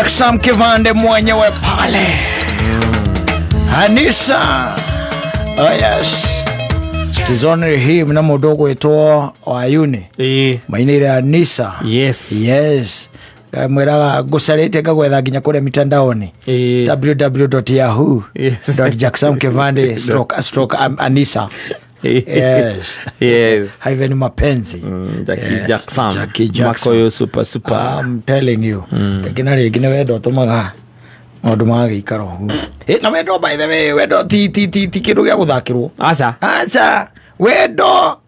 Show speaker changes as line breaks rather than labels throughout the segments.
Jackson Kivande mwenyewe pale. Anisa. Oh yes. Tizone hii mna mudogo wetu wa Ayuni. Mainire Anisa.
Yes.
Yes. Mwiraga gucarite ngagwetha nginya kuria mitandaoni. www.yahoo.jacksonkivande stroke Anisa. Yes.
Yes.
Hivi ni mapenzi.
Jackie
yes.
Jackson.
Jackie Jackson.
Makoyo super super.
I'm telling you. Lakini rĩngĩ nĩ wendo tũmaga maũndũ magagĩikara ũguo. Na wendo by the way, wendo ti ti ti ti kĩndũ gĩa gũthakĩrwo.
Aca.
Aca. Wendo.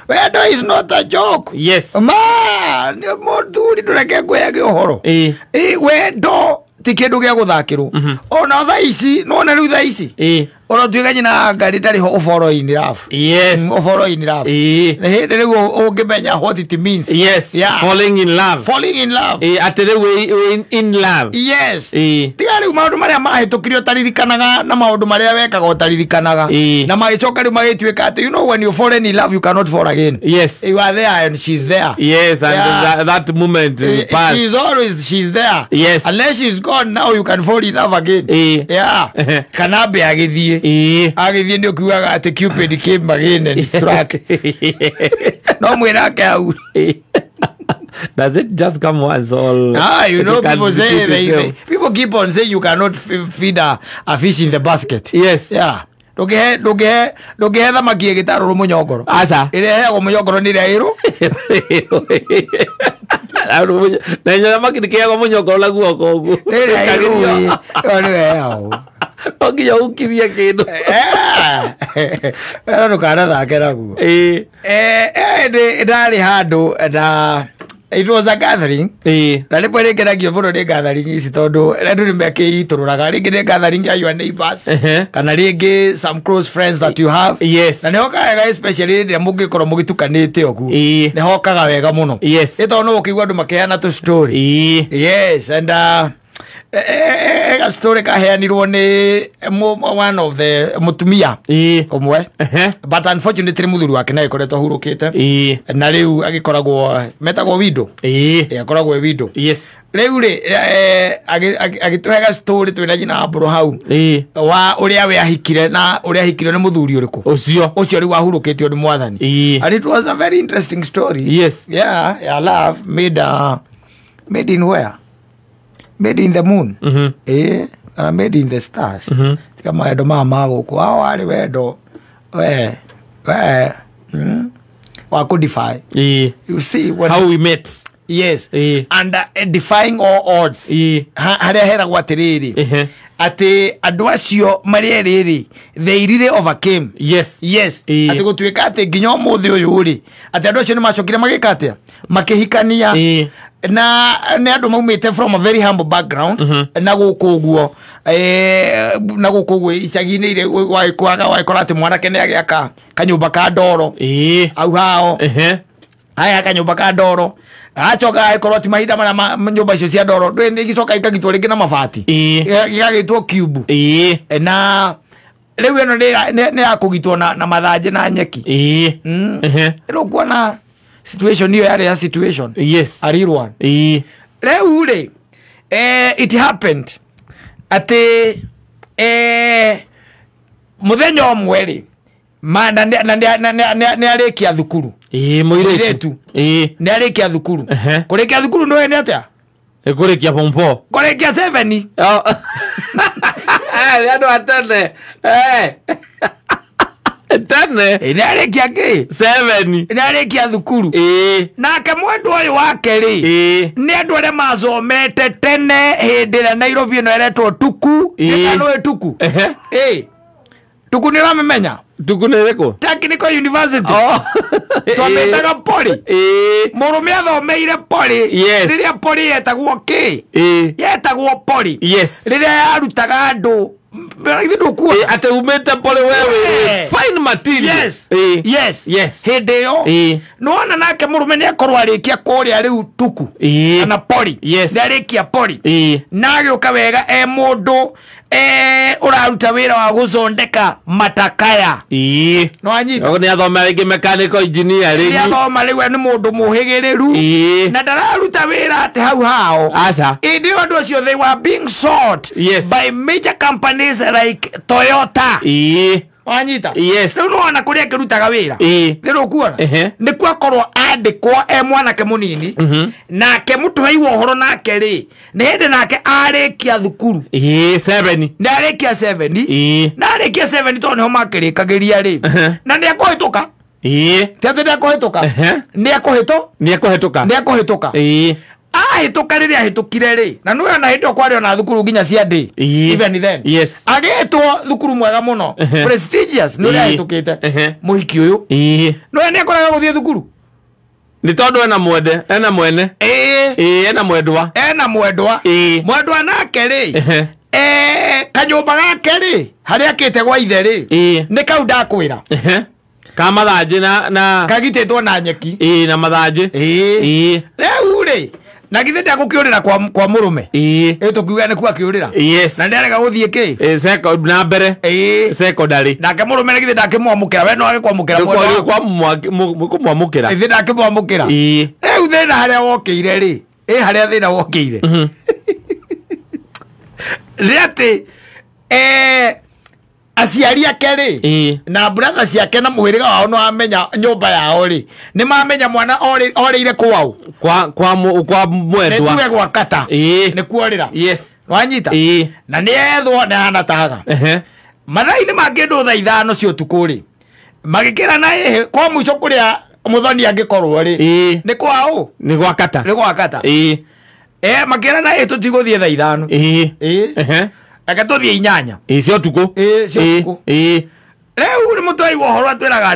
Wendo is not a joke.
Yes.
Ma, nĩ mũthuri ndũreke ngwĩage ũhoro. Wendo ti kĩndũ gĩa gũthakĩrwo. Ona thaa ici, nĩwona rĩu thaa ici. Ona tuĩka nyina ngari ndarĩ ho ũboro-inĩ rabu.
Yes.
Ũboro-inĩ rabu. Nĩ hĩndĩ rĩu ũngĩmenya what it means.
Yes.
Yeah.
Falling in love.
Falling in love.
Atĩ rĩu wĩ in love.
Yes. Tiga rĩu maũndũ marĩa mahĩtũkire ũtaririkanaga na maũndũ marĩa wekaga ũtaririkanaga. Na magĩcoka rĩu magĩtuĩka atĩ you know when you fall in love you cannot fall again.
Yes.
You are there and she's there.
Yes, and
yeah.
that moment passed.
She's always she's there.
Yes.
Unless she's gone now you can fall in love again. Yeah. Kana be agĩthiĩ. Agĩthiĩ nĩ ũkiugaga atĩ Cupid came again and struck. No mwĩrake hau.
Does it just come once or
you know people say they people keep on saying you cannot feed a fish in the basket.
Yes.
Yeah. Ndũngĩhe thamaki ĩgĩtarũrũ mũnyongoro.
Aca.
Ĩrĩa ĩheagwo mũnyongoro nĩ ĩrĩa ĩrũ.
Na inya thamaki ndĩkĩheagwo mũnyongoro na guoko ũguo.
Ĩrĩa ĩrũ. Ĩyo nĩyo ĩheagwo.
No nginya ũkithie kĩndũ.
Wena ndũkanathake naguo. Ndarĩ handũ na it was a gathering. Na rĩmwe nĩngenagio mũno nĩ gathering ici tondũ andũ nĩmekĩitũrũraga. Rĩngĩ nĩ gathering ya your neighbors. Kana rĩngĩ some close friends that you have.
Yes.
Na nĩhokaga wega especially rĩrĩa mũngĩkorwo mũgĩtukanĩte ũguo. Nĩhokaga wega mũno.
Yes.
Ĩ tondũ no ũkĩigua andũ makĩheana tũ story. Yes, and a story kaheanirwo nĩ one of the mutumia ũmwe. But unfortunately mũthuri wake nĩ agĩkoretwo ahurũkĩte. Na rĩu agĩkoragwo metagwo widow. Akoragwo e widow.
Yes.
Rĩu rĩ agĩtũhe story twĩna nyina wa mbũrũ hau wa ũrĩa we ahikire na ũrĩa ahikire nĩ mũthuri ũrĩkũ ũcio rĩu ahurũkĩtio nĩ mwathani. And it was a very interesting story.
Yes.
Yeah, yeah, love made in where? Made in the moon. Kana made in the stars. Tiga mawendo maya ma gũkũ. Hao warĩ wendo we wa kũ-defy. You see when
how we met.
Yes. And defying all odds. Harĩa heragwo atĩrĩrĩ atĩ andũ acio marĩ erĩ rĩ they really overcame.
Yes.
Yes. Atĩ gũtuĩka atĩ nginya ũmũthĩ ũyũ rĩ atĩ andũ acio nĩ macokire magĩka atĩa makĩhikania. Na nĩ andũ maumĩte from a very humble background. Na gũkũ ũguo na gũkũ ũguo icagi-inĩ iria wagĩkũraga wagĩkora atĩ mwanake nĩ agĩaka kanyũmba ka ndoro au hao aya kanyũmba ka ndoro acoka agĩkorwo ti mahinda marĩa nyũmba icio cia ndoro nĩ igĩcoka ikagitwo rĩngĩ na mabati igagĩtwo cube. Na rĩu ĩno nĩ ya kũgitwo na mathanjĩ na nyeki. Rĩu kuona situation hiyo yale ya situation.
Yes.
A real one. Rĩu rĩ it happened atĩ mũthenya ũmwe rĩ nĩ arĩkia thukuru. Mũirĩtu. Nĩ arĩkia thukuru. Kũrĩkia thukuru nĩũĩ nĩ atĩa?
Kũrĩkia form 4.
Kũrĩkia 7.
Andũ a tene. Tene.
Nĩ arĩkia kĩ?
7.
Nĩ arĩkia thukuru. Nake mwendwa ũyũ wake rĩ nĩ andũ arĩa mathomete tene hĩndĩ ĩrĩa Nairobi ĩno ĩretwo Tuku. Nĩ Tuku. Tuku nĩ ũramĩmenya?
Tuku nĩ ĩrĩkũ?
Technical University. Twamĩtaga Poli. Mũrũme athomeire Poli. Rĩrĩa Poli yetagwo kĩ? Yetagwo Poli.
Yes.
Rĩrĩa yarutaga andũ Ithe ndũkuona
Atĩ umĩte pole wewe fine material.
Yes. Yes.
Yes.
Hĩndĩ ĩyo nĩwona nake mũrũme nĩ akorwo arĩkia kũrĩa rĩu tuku kana pori.
Yes.
Nĩ arĩkia pori na agĩũka wega e mũndũ ũraruta wĩra wa gũthondeka matakaya. Nĩwanyita?
Nĩ athoma rĩngĩ mechanical engineering.
Nĩ athoma rĩu nĩ mũndũ mũhĩgĩrĩru na ndararuta wĩra atĩ hau hao.
Aca.
Ĩndĩ ĩyo andũ acio they were being sought by major companies like Toyota. Wanyita?
Yes.
Rĩu nĩwona kũrĩa akĩrutaga wĩra. Nĩ rũkuona? Nĩ kwakorwo andĩkwo e mwanake mũnini nake mũtũhei wa ũhoro nake rĩ nĩ hĩndĩ nake arĩkia thukuru.
7.
Nĩ arĩkia 7. Na arĩkia 7 tondũ nĩho makĩrĩkagĩria rĩ na nĩ ekũhĩtũka. Ti atĩ nĩ ekũhĩtũka. Nĩ ekũhĩtũka. Nĩ ekũhĩtũka. Ahĩtũka rĩrĩa ahĩtũkire rĩ na nĩwe ona hĩndĩ ĩyo kwarĩ ona thukuru nginya cia ndĩ even then.
Yes.
Agĩtwo thukuru mwega mũno prestigious nĩ ũrĩa ahĩtũkĩte mũhiki ũyũ. Nĩwe nĩ akoraga gũthiĩ thukuru
nĩ tondũ ena mwende ena mwene ena mwendwa
ena mwendwa mwendwa nake rĩ kanyũmba gake rĩ harĩa akĩte gwa ithe rĩ nĩ kau ndakwĩra
ka mathanjĩ na
kagitĩtwo na nyeki
na mathanjĩ.
Rĩu rĩ na githĩ ndegũkĩũrĩra kwa mũrũme tũkiuga nĩ kuo akĩũrĩra.
Yes.
Na nĩarega gũthiĩ kĩ
na mbere secondary.
Nake mũrũme nĩ githĩ ndakĩmwamũkĩra we no agĩkwamũkĩra
kũmwamũkĩra
githĩ ndakĩmwamũkĩra. Rĩu thĩna harĩa wokĩire rĩ harĩa thĩna wokĩire nĩ atĩ aciari ake rĩ na brother ciake na mũhĩrĩga wao no amenya nyũmba yao rĩ nĩ mamenya mwana orĩire kwao
kwa mwendwa
nĩ tuge gwa kata nĩ kuorĩra.
Yes.
Wanyita? Na nĩ ethwo nĩ hana taga mathaa-inĩ ma kĩndũ thaa 5 cia ũtukũ rĩ magĩkĩra na ĩhĩ kwa mũico kũrĩa mũthoni angĩkorwo rĩ nĩ kwao
nĩ gwa kata
nĩ gwa kata makĩra na ĩhĩ tũtigũthiĩ thaa 5 reke tũthiĩ 8
cia ũtukũ.
Cia ũtukũ. Rĩu nĩ mũtwari wa ũhoro atwĩraga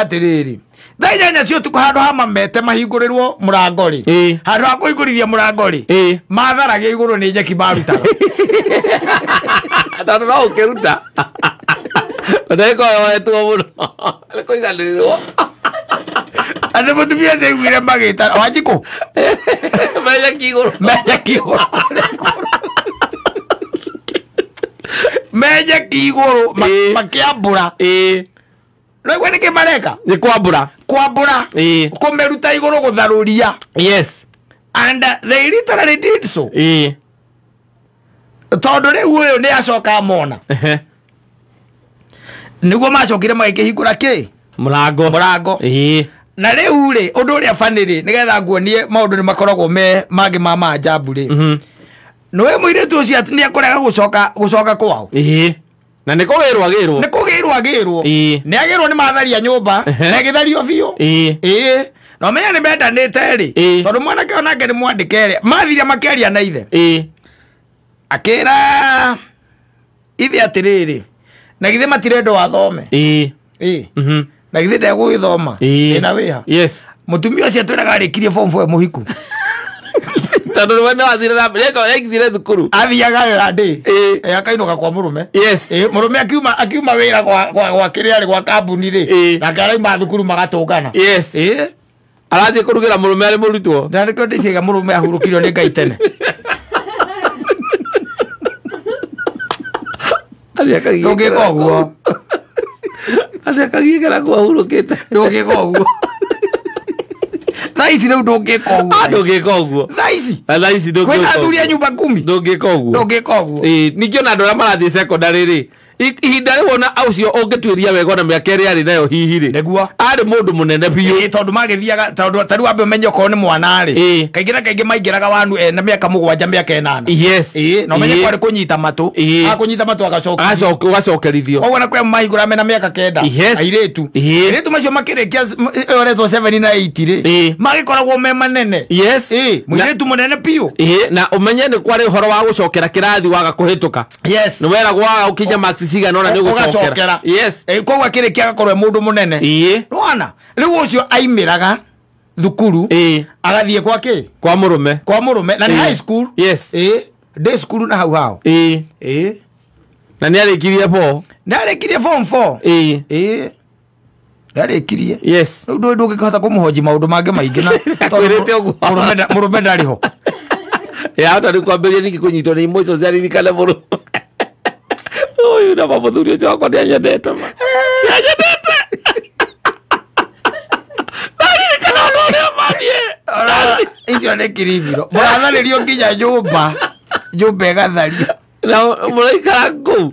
atĩrĩrĩ thaa 8 cia ũtukũ handũ ha mamete mahingũrĩrwo mũrango rĩ handũ ha kũhingũrithia mũrango rĩ matharagia igũrũ nĩ nyeki marutaga
tondũ no ũkĩruta ndagĩkorwo yoetwo mũno nĩ kũiganĩrĩrwo
atĩ mũtumia ũcio aiguire magĩtana Wanjikũ
me nyeki igũrũ
me nyeki igũrũ menyeki igũrũ makĩambũra. Rĩu nĩkĩ mareka
nĩ kwambũra
kwambũra kũmĩruta igũrũ gũtharũria.
Yes.
And they literally did so. Tondũ rĩu ũyũ nĩ acoka mona nĩguo macokire magĩkĩhingũra kĩ
mũrango.
Na rĩu rĩ ũndũ ũrĩa bani rĩ nĩgetha nguonie maũndũ nĩ makoragwo me mangĩ ma maajabu rĩ nĩwe mũirĩtu ũcio nĩ ekũrega gũcoka kwao.
Na nĩ kũgĩrwo agĩrwo
nĩ kũgĩrwo agĩrwo nĩ agĩrwo nĩ matharia nyũmba na ĩgĩthario biũ. Na ũmenye nĩ mendanĩte rĩ tondũ mwanake ũyũ nake nĩ mwandĩke rĩ mathire makĩaria na ithe akĩra ithe atĩrĩrĩ na githĩ matirendwo athome na githĩ ndegũgĩthoma ĩna wĩha.
Yes.
Mũtumia ũcio atwĩraga arĩkirie form 4 mũhiku
tondũ nĩwe nĩwathire na mbere yaingĩrire thukuru
athiaga wĩra ndĩ akainũka kwa mũrũme.
Yes.
Mũrũme akiuma wĩra gwa kĩrĩa rĩ gwa kambuni rĩ nake araima thukuru magatũngana.
Yes. Arathiĩ kũrugĩra mũrũme arĩ mũrutwo
na nĩkĩo ndĩciga mũrũme ahurũkirio nĩ Ngai tene. Ndũngĩka ũguo
athiĩ akagiĩkĩra kuo ahurũkĩte.
Ndũngĩka ũguo thaa ici rĩu ndũngĩka ũguo.
Ndũngĩka ũguo
thaa ici
thaa ici ndũngĩka
kwĩna athuri a nyũmba 10
ndũngĩka ũguo
ndũngĩka ũguo.
Ningĩ ona andũ arĩa marathiĩ secondary rĩ ihinda rĩu ona ũcio ũngĩtuĩria wega ona mĩaka ĩrĩa arĩ nayo hihi rĩ
nĩguo
arĩ mũndũ mũnene biũ
tondũ magĩthiaga tondũ ta rĩu ambe ũmenye okorwo nĩ mwana rĩ kaingĩ na kaingĩ maingĩraga wanu ena mĩaka 7 mĩaka 8.
Yes.
Na ũmenye kwarĩ kũnyita matũ akũnyita matũ
agacokerithio
koguo na kwĩ mahingũra mena mĩaka 9 airĩtu airĩtu macio makĩrĩkia oretwo 7 na 8 rĩ magĩkoragwo me manene.
Yes.
Mũirĩtu mũnene biũ.
Na ũmenye nĩ kwarĩ ũhoro wa gũcokera kĩrathi waga kũhĩtũka.
Yes.
Nĩ weragwo waga gũkinya marks cigana ũna nĩ ũgũcokera. Yes.
Koguo akĩrĩkia agakorwo e mũndũ mũnene. Nĩwona rĩu ũcio aimĩraga thukuru agathiĩ kwa kĩ
kwa mũrũme
kwa mũrũme na nĩ high school.
Yes.
Day school na hau hao.
Na nĩ arĩkirie 4.
Nĩ arĩkirie form 4.
Ĩĩ.
Ĩĩ. Nĩ arĩkirie.
Yes.
Rĩu ndũĩ ndũngĩkĩhota kũmũhonji maũndũ mangĩ maingĩ na
Akwĩrĩte ũguo.
Mũrũme ndarĩ ho.
Yahota rĩu kwambĩrĩria ningĩ kũnyitwo nĩ emotions aririkane mũrũ. Ũyũ na mũthuri ũcio wakwa nĩanyendete ma. Nĩanyendete. Ndaririkana ũndũ ũrĩa manie.
Icio nĩ kiribiro. Mũratharĩrio nginya nyũmba. Nyũmba ĩgathario.
Na mũraikara kũu.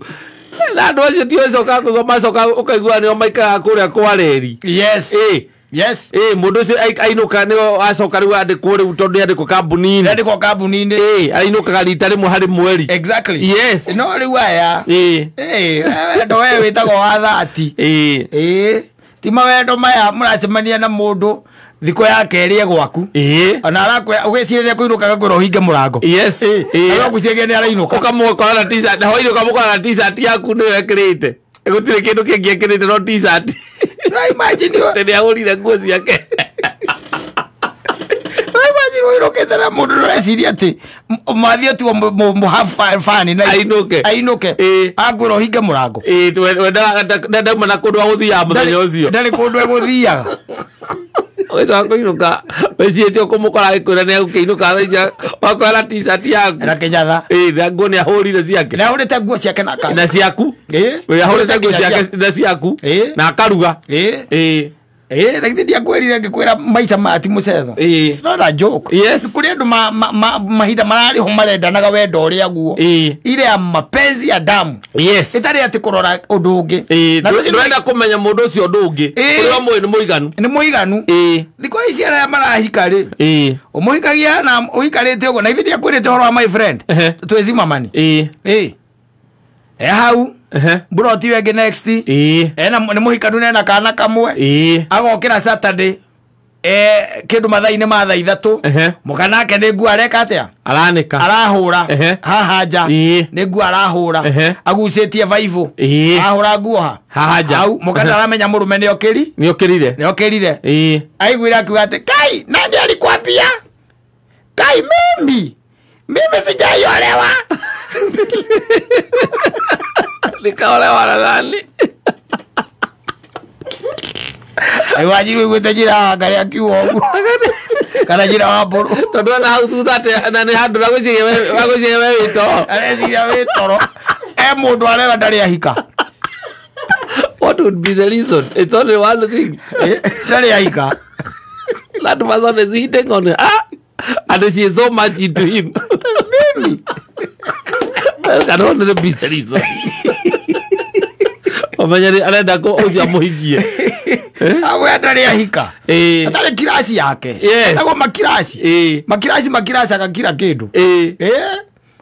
Na andũ acio ti ũcokaga kũigua macoka ũkaigua nĩo maikaraga kũrĩa kwa reri.
Yes.
Ĩĩ.
Yes.
Ĩĩ mũndũ ũcio ainũka nĩo acoka rĩu andĩkwo rĩu tondũ nĩandĩkwo kambuni-inĩ.
Nĩandĩkwo kambuni-inĩ.
Ĩĩ ainũkaga rita rĩmwe harĩ mweri.
Exactly.
Yes.
No rĩu aya.
Ĩĩ.
Ĩĩ wendo we wĩtagwo wa thati.
Ĩĩ.
Ĩĩ. Ti mawendo maya mũracemania na mũndũ thikũ ya kerĩ e gwaku.
Ĩĩ.
Ona arakwĩra ũgĩcirĩria kũinũka agakwĩra ũhinge mũrango.
Yes. Ĩĩ.
Agagwĩciria nĩ arainũka.
Ũkamũkora na t-shirt, na hwainĩ ũkamũkora na t-shirt yaku nĩyo ekĩrĩte. Gũtirĩ kĩndũ kĩngĩ ekĩrĩte no t-shirt.
No imagine
Atĩ nĩahũrire nguo ciake.
No imagine ũinũkĩte na mũndũ ũreciria atĩ mathiĩ tu have fun na
Ainũke.
Ainũke.
Ĩĩ.
Akwĩra ũhinge mũrango.
Ĩĩ we ndauma na kũndũ agũthiaga mũthenya ũcio.
Ndarĩ kũndũ egũthiaga.
Ũgĩcoka kũinũka wĩcirĩtie ũkũmũkora agĩkwĩra nĩegũkĩinũka thaa icio wakora na t-shirt yaku.
Na kĩnyatha.
Ĩĩ na nguo nĩahũrire ciake.
Nĩahũrĩte nguo ciake na aka.
Na ciaku.
Ĩĩ.
Ahũrĩte nguo ciake na ciaku.
Ĩĩ.
Na akaruga.
Ĩĩ.
Ĩĩ.
Ĩĩ na githĩ ndiakwĩrire ngĩkwĩra maica maya ti mũcetho.
Ĩĩ.
It's not a joke.
Yes.
Kũrĩ andũ mahinda mararĩ ho marendanaga wendo ũrĩa guo.
Ĩĩ.
Ile ya mapenzi ya damu.
Yes.
Ĩtarĩ atĩ kũrora ũndũ ũngĩ.
Ĩĩ
Na rũciũ
ndũrenda kũmenya mũndũ ũcio ũndũ ũngĩ.
Ĩĩ.
Ũrĩa mũĩ nĩ mũiganu.
Nĩ mũiganu.
Ĩĩ.
Thikũ ici arĩa marahika rĩ.
Ĩĩ.
Ũmũhikagia na ũikarĩte ũguo na ithuĩ ndiakwĩrĩte ũhoro wa my friend.
Ehe.
Twĩcimamani.
Ĩĩ.
Ĩĩ. E hau.
Ehe.
Mburoti ĩyo ĩngĩ next.
Ĩĩ.
Ena nĩ mũhikanu na ena kana kamwe.
Ĩĩ.
Agokĩra Saturday. Kĩndũ mathaa-inĩ ma thaa 3.
Ehe.
Mũka nake nĩ nguo areka atĩa?
Aranĩka.
Arahũra.
Ehe.
Haha nja.
Ĩĩ.
Nĩ nguo arahũra.
Ehe.
Agucĩtie baibũ.
Ĩĩ.
Arahũra nguo ha.
Haha nja.
Hau mũka ndaramenya mũrũme nĩokĩri.
Nĩokĩrire.
Nĩokĩrire.
Ĩĩ.
Aiguire akiuga atĩ Kai, nani alikwambia? Kai mimi. Mimi sijaiolewa.
Nikaolewa na nani?
Aiwajiri uiguĩte njĩra wa Ngai akiuga ũguo. Kana njĩra wa mbũrũ.
Tondũ ona hau thutha atĩ na nĩ handũ wagwĩciria we wĩ toro.
Areciria wĩ toro. E mũndũ arera ndarĩ ahika.
What would be the reason? It's only one thing.
Ndarĩ ahika.
That person is hitting on her. And she is so much into him.
Mimi.
That can only be the reason. Ũmenye nĩ arenda ũcio amũhikie.
Awe ndarĩ ahika.
Ĩĩ.
Atarĩ kiraci yake.
Yes.
Etagwo makiraci.
Ĩĩ.
Makiraci makiraci agakira kĩndũ.
Ĩĩ.
Ĩĩ.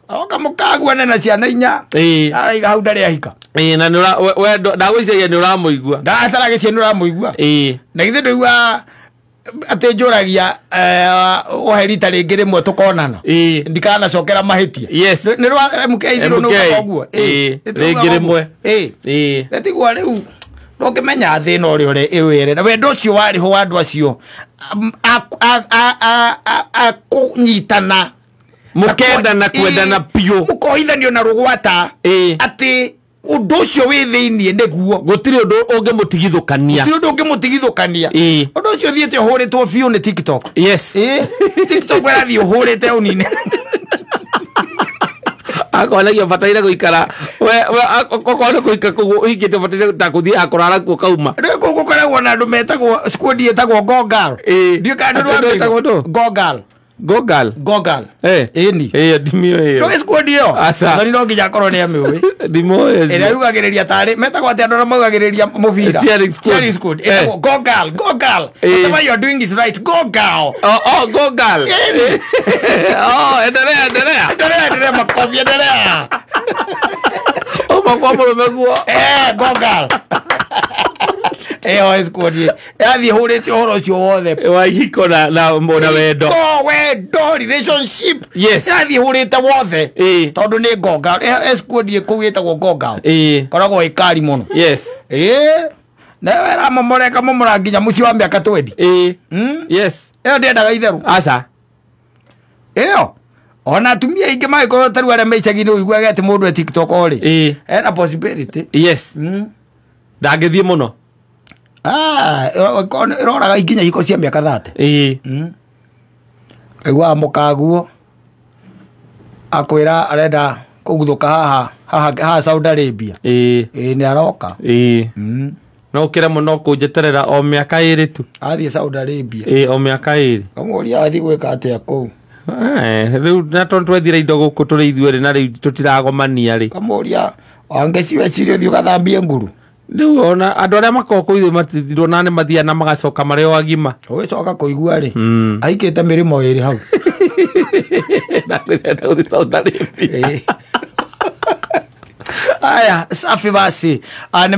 Agoka mũkaguane na ciana inya.
Ĩĩ.
Araiga hau ndarĩ ahika.
Ĩĩ na nĩ we ndagwĩciria nĩ ũramũigua.
Ndataragĩcia nĩ ũramũigua.
Ĩĩ.
Na githĩ ndũigua atĩ njũragia ohe rita rĩngĩ rĩmwe tũkonana.
Ĩĩ.
Ndikanacokera mahĩtia.
Yes.
Nĩ rwa MK ithirũ nĩ ugaga ũguo.
Ĩĩ.
Ĩĩ.
Rĩngĩ rĩmwe.
Ĩĩ.
Ĩĩ.
Nĩ tiguo rĩu ndũngĩmenya thĩna ũrĩa ũrĩ ĩwĩre. Na wendo ũcio warĩ ho wa andũ acio a kũnyitana.
Mũkendana kwendana biũ.
Mũkoithanio na rũgwata.
Ĩĩ.
Atĩ ũndũ ũcio wĩ thĩiniĩ nĩguo.
Gũtirĩ ũndũ ũngĩmũtigithũkania.
Gũtirĩ ũndũ ũngĩmũtigithũkania.
Ĩĩ.
Ũndũ ũcio ũthiĩte ũhũrĩtwo biũ nĩ TikTok.
Yes.
Ĩĩ. TikTok ĩrathiĩ ũhũrĩte ũnine.
Akonagia ũbataire gũikara we okorwo nĩ kũhika kũu ũhikĩte ũbataire ta kũthiĩ akũrara kuo kauma.
Rĩu kũu gũkoragwo na andũ metagwo squad ĩtagwo Gogal.
Ĩĩ.
Ndiũĩ kana
Atĩ
nĩ
ĩtagwo ndũ?
Gogal.
Gogal.
Gogal.
Ĩĩ.
Ĩni.
Ĩĩ ndimĩũĩ ĩyo.
Ndũĩ squad ĩyo?
Aca.
Thoni no nginya akorwo nĩ amĩũĩ.
Ndimũĩ.
Ĩrĩa yugagĩrĩria tarĩ metagwo atĩ andũ arĩa maugagĩrĩria mũbira.
Cheering squad.
Cheering squad. Ĩtagwo Gogal. Gogal.
Ĩĩ.
Whatever you are doing is right. Gogal.
Oh, oh, Gogal.
Ĩni.
Oh, endelea, endelea.
Endelea, endelea makofi, endelea.
Uma kwa mũrũme guo.
Gogal. Ĩyo squad ĩ. Ĩrathiĩ ĩhũrĩte ũhoro ũcio wothe.
Wa ihiko na wendo.
Ko wendo relationship.
Yes.
Ĩrathiĩ ĩhũrĩte wothe.
Ĩĩ.
Tondũ nĩ Gogal. Ĩyo squad ĩ kũu ĩtagwo Gogal.
Ĩĩ.
Koragwo ĩkari mũno.
Yes.
Ĩĩ. Na ĩyo ĩramomora ĩkamomora nginya mũciĩ wa mĩaka 20.
Ĩĩ. Yes.
Ĩyo ndĩendaga itherũ.
Aca.
Ĩyo. Ona atumia aingĩ mangĩkorwo ta rĩu arĩa me icagi-inĩ ũiguage atĩ mũndũ e TikTok rĩ,
Ĩĩ.
ena possibility.
Yes. Ndangĩthiĩ mũno.
Ah, ĩroraga nginya hiko cia mĩaka 30.
Ĩĩ.
Kaiguaga mũkaguo akwĩra arenda kũguthũka haha haha haha Saudi Arabia.
Ĩĩ.
Ĩĩ, nĩ aroka.
Ĩĩ. No ũkĩre mũno kũnjeterera o mĩaka 2 tu.
Athiĩ Saudi Arabia.
Ĩĩ, o mĩaka 2.
Kamũria athiĩ gwĩka atĩa kũu?
Rĩu na tondũ twethire indo gũkũ tũrĩ ithuerĩ na rĩu tũtiragomania rĩ.
Kamũria wangeciwecirie ũthiĩ ũgathambie nguru.
Rĩu ona andũ arĩa makoragwo kũu ithuĩ matirona nĩ mathiaga na magacoka marĩ o agima.
Ũgĩcoka kũigua rĩ, ahikĩte mĩrĩmo 2 hau.
Na ndĩrenda gũthiĩ Saudi Arabia.
Ĩĩ. Aya, safi basi. Ah, nĩ